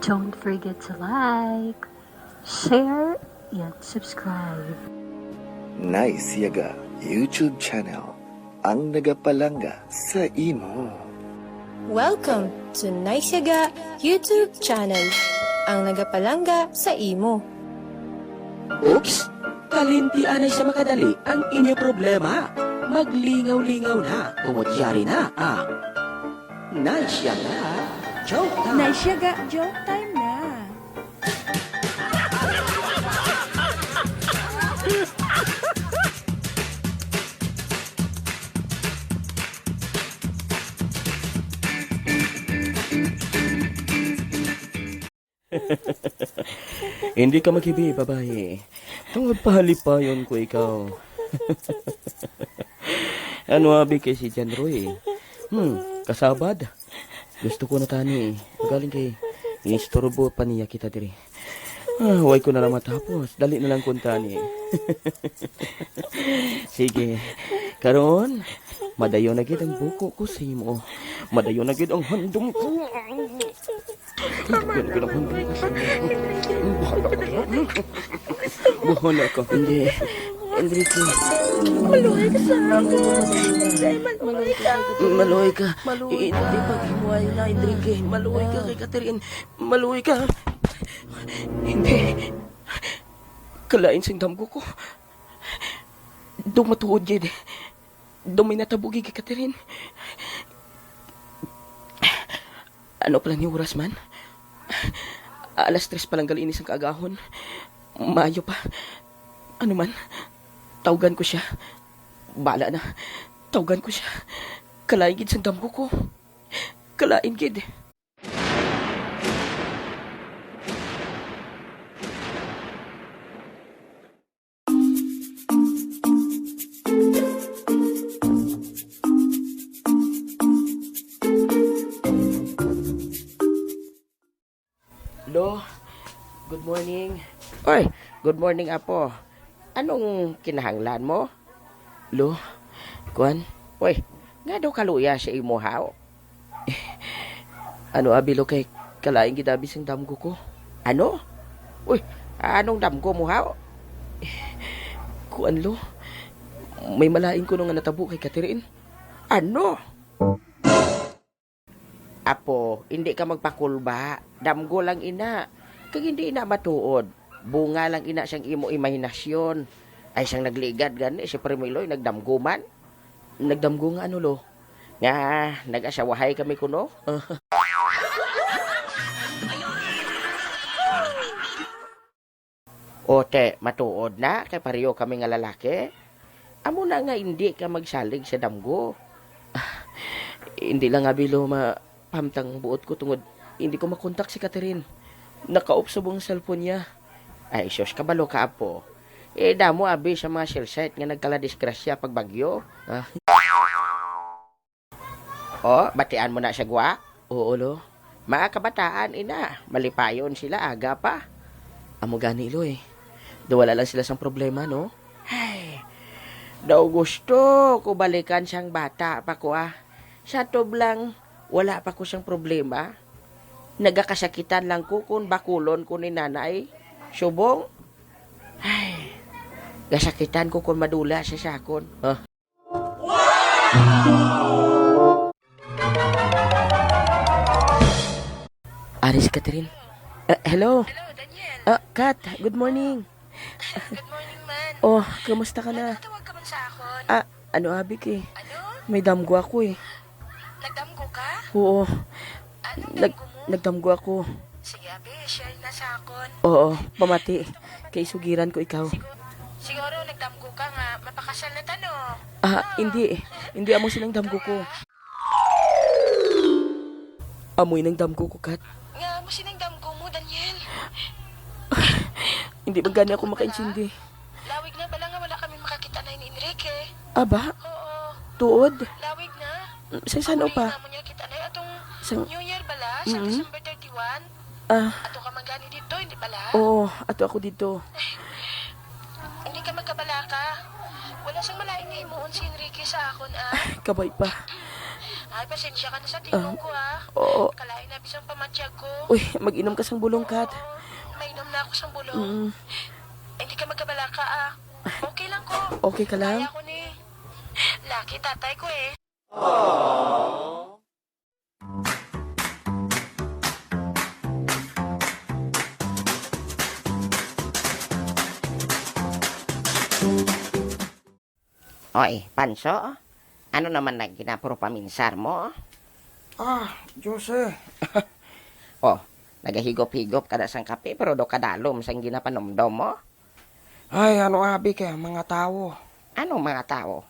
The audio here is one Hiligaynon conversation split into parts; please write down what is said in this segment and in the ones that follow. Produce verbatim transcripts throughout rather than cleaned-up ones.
Don't forget to like, share, and subscribe. Nice Yaga YouTube channel, ang nagapalangga sa imo. Welcome to Nice Yaga YouTube channel, ang nagapalangga sa imo. Oops! Kalimti anay sa makadali ang inyo problema. Maglingaw-lingaw na, tungod yari na ang Nice Yaga Joke Time. Nice Yaga Joke Time na. Hindi ka maghibi, babayi. Tungod pahalipayon ko ikaw. Ano abi kay si John Roy? Hmm, kasabad. Gusto ko na tani. Galing kay inisturbo pa niya kita diri. Ah, way ko na lang matapos. Dali na lang kun tani. Sige. Karon, madayon na gid ang buko ko sa imo. Madayon na gid ang handom ko. Yan, pinakahanda ko sa inyo. Bahala ka. Bahala ka. Hindi. Enrique. Maluoy ka sa ako. Maluoy ka. Maluoy ka. Maluoy ka. Hindi paghimuay na, Enrique. Maluoy ka kay Catherine. Maluoy ka. Hindi. Kalain sing damgo ko. Daw matuod gid. Daw may natabo gid kay Catherine. Ano pa lang ni oras man? Alas tres pa lang gali ini sang kaagahon. Maayo pa. Ano man, tawgan ko sia. Bala na. Tawgan ko sia. Kalain gid sang damgo ko. Kalain gid. Lo, good morning. Oy, good morning, apo. Anong kinahanglan mo? Lo, kuan, oy, nga daw kaluya sa imo, haw? Ano, abi, lo, kay kalain gid abi sing damgo ko. Ano? Uy, anong damgo mo, haw? Kuan, lo, may malain kuno nga natabo kay Catherine. Ano? Apo, indi ka magpakulba. Damgo lang ina. Kag indi ina matuod. Bunga lang ina sang imo imahinasyon. Ay, sang nagligad gani si Premiloy, nagdamgo man. Nagdamgo nga ano, lo? Nga nag-asawahay kami kuno? O, te, matuod na kay pareho kami nga lalaki. Amo na nga indi ka magsalig sa damgo. Ah, hindi lang abi, lo, mapahamtang buot ko tungod hindi ko makontak si Catherine. Naka-off subong ang cellphone niya. Ay, sus, kabalo ka, apo. Eh, damo abi sa mga cell site nga nagkaladisgrasya pag bagyo. Ah. O, batian mo na siya, gwa? Oo, lo. Mga kabataan, ina, malipayon sila, aga pa. Amo gani, lo, eh. Daw wala lang sila sang problema, no? Ay, daw gusto ko balikan sang bata pa ko, ah. Sa tublang, wala pa ko sang problema. Nagakasakitan lang ko kung bakulon ko ni nanay. Subong? Ay, gasakitan ko kung madula siya sa akon. Ah. Ari si Catherine. Ah, hello. Hello, Daniel. Ah, Kat, good morning. Good morning, man. Oh, kumusta ka na? Natawag ka man sa akon. Ah, ano, abi, eh? Ano? May damgo ako, eh. Nagdamgo ka? Oo. Anong Nag-, damgo mo? Nagdamgo ako. Sige, abi, share na sa akon. Oo, pamati. Kay sugiran ko ikaw. Sigu-, siguro nagdamgo ka nga mapakasal na ta, no? Ah, hindi. Hindi amo sinang damgo ko. Amoy nang damgo ko, Kat. Nga amo sinang damgo mo, Daniel? Hindi man gani ako makaintindi. Lawig na bala nga wala kami makakita na ni Enrique. Aba? Oo. Tuod? Lawig na. Mm, sa saan pa? Amo na niya kita na atong New Year bala, sa December thirty-one. Ah. Ato ka man gani dito, hindi bala? Oo, ato ako dito. Hindi ka magkabalaka. Wala siyang malain nga himuon si Enrique sa akon, ah. Kabay pa. Ay, pasensya ka na sa tingog ko, ah. Oo. Kalain na bisang pamatyag ko. Uy, mag-inom ka sang bulong, Kat. Oo, mainom na ako sang bulong. Mm. Hindi ka magkabalaka, ah. Okay lang ko. Okay ka lang? Kaya ko ni. Laki tatay ko, eh. Oy, Panso, ano naman na ginapropaminsar mo? Ah, Jose. Oh, nagahigop-higop ka na sang kape, pero do kadalom sang ginapanumdom mo? Ay, ano abi kay ang mga tawo? Anong mga tawo?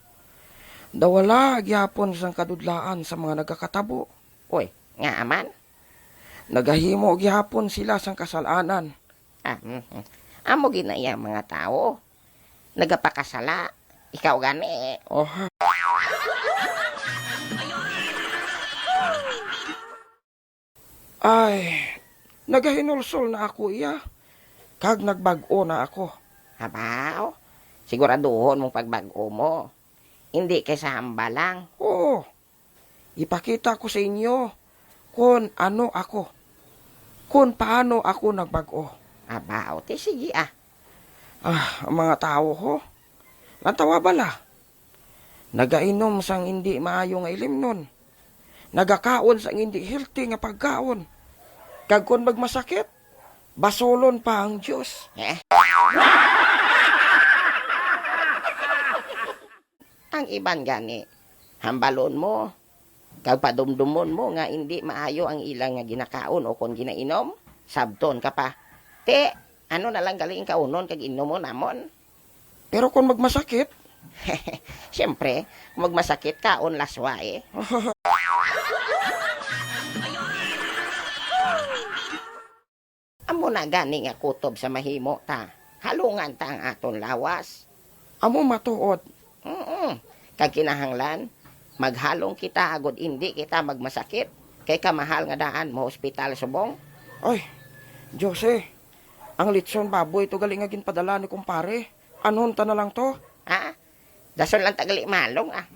Daw wala gyapon sang kadudlaan sa mga nagakatabo. Uy, nga man? Nagahimo gyapon sila sang kasalanan. Ah, mhm. Amo gid na iya mga tawo. Nagapakasala. Ikaw gani. Oh. Ay, nagahinulsol na ako iya, kag nagbag-o na ako. Abaw, siguraduhon mong pagbag-o mo. Hindi kay sa hambal lang. Oo. Ipakita ko sa inyo kon ano ako, kon paano ako nagbag-o. Abaw, ti sige, ah. Ah, ang mga tawo ko, lantawa bala. Nagainom sang indi maayo nga ilimnon. Nagakaon sang indi healthy nga pagkaon. Kag kon magmasakit, basolon pa ang Dios. Eh? Ang iban gani, hambalon mo, kag padumdumon mo nga indi maayo ang ila nga ginakaon o kon ginainom, sabton ka pa, "Ti, ano na lang gali ang kaunon kag inomon namon?" Pero kon magmasakit? Siyempre, kung magmasakit, kaon laswa, eh. Amo na gani nga kutob sa mahimo ta. Halungan ta ang aton lawas. Amo matuod. Mm-mm. Kag kinahanglan, maghalong kita agod indi kita magmasakit, kay kamahal nga daan mo-hospital subong. Ay, Jose, ang litson baboy to gali nga ginpadala ni kumpare. Anhon ta na lang to? Ha? Dason lang ta gali malong, ah.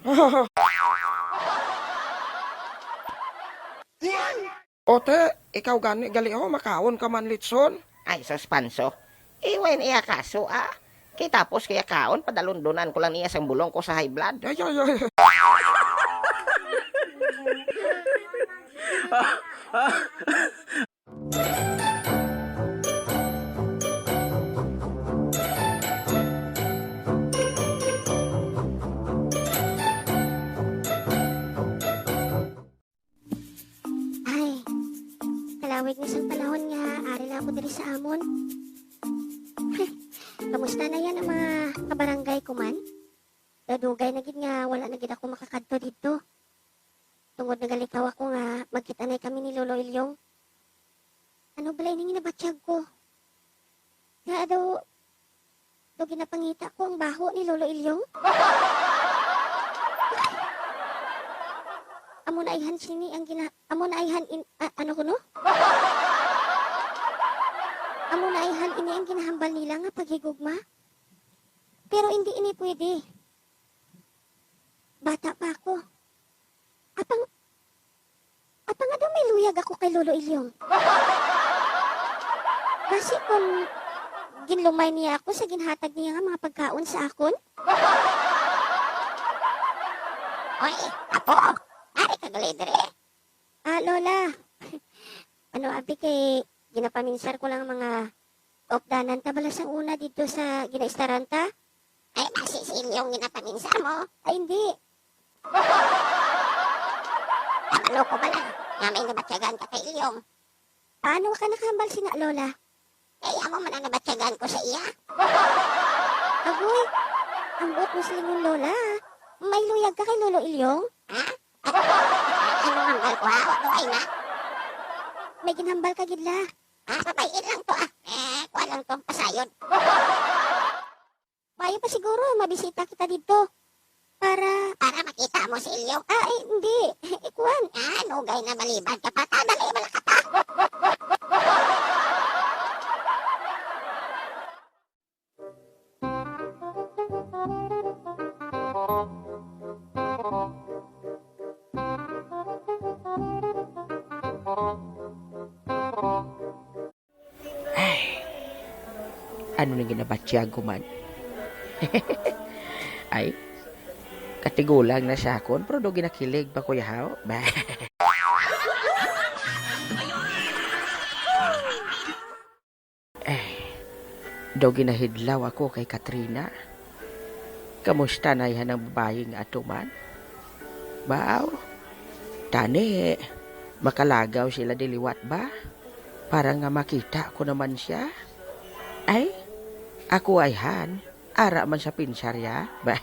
Ote, ikaw gani gali, oh, makaon ka man litson. Ay, sus, Panso. Iway na iya kaso, ah. Kay tapos kaya kaon, padalundunan ko lang niya sang bulong ko sa high blood. Ay, ay, ay. Ay, kalawig na sang panahon nga ari lang ako diri sa amon. Kamusta na yan ang mga kabarangay ko man? Daw dugay na gid nga wala na gid ako makakadto didto. Tungod nagalikaw ako nga magkita na kami ni Lolo Ilyong. Ano bala ini nga nabatyag ko? Nga daw, daw ginapangita ko ang baho ni Lolo Ilyong? Amo na ayhan sini ang gina-, amo na ayhan in-, a-, ano kuno? Amo na ayhan ini ang ginahambal nila nga paghigugma? Pero hindi ini pwede. Bata pa ako. Apang, apang nga daw may luyag ako kay Lolo Ilyong. Basi kon ginlumay niya ako sa ginhatag niya nga mga pagkaon sa akon? Oy, apo, ari ka gali diri. Ah, Lola. Ano, abi, kay ginapaminsar ko lang mga kaupdanan ta bala sang una didto sa ginaistaran ta. Ay, basi si Ilyong ginapaminsar mo? Ay, hindi. Kabalo ko bala nga may nabatyagan ka kay Ilyong. Paano ka nakahambal sina, Lola? Kay amo man ang nabatyagan ko sa iya. Agoy, ang buot mo silingon, Lola. May luyag ka kay Lolo Ilyong? Ha? Ano hambal ko, ha? Wa ko ay na. May ginhambal ka gid, La. Ah, pabay-in lang to, ah. Eh, kuha lang to, pasayod. Maayo pa siguro, mabisita kita didto. Para, para makita mo si Ilyong. Ah, eh, hindi. Ikuan. Ah, nugay na malibad ka pa. Ta, dali, malaka pa. Ano ning ginabatyag ko man? Ay, katigulang na siya akon, pero do ginakilig pa, Kuya Haw. Ba? Eh, do ginahidlaw ako kay Katrina. Kamusta na iya nang babayi nga ato man? Baw, tani, makalagaw sila diliwat ba? Para nga makita ko naman siya. Ay, ako ay han, ara man sa pinsarya. Ba?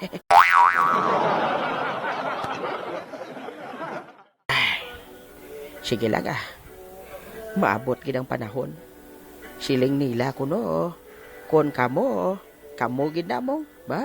Ay, sige lang ah. Maabot gid ang panahon. Siling nila kuno, kon kamo, kamo gid namong. Ba?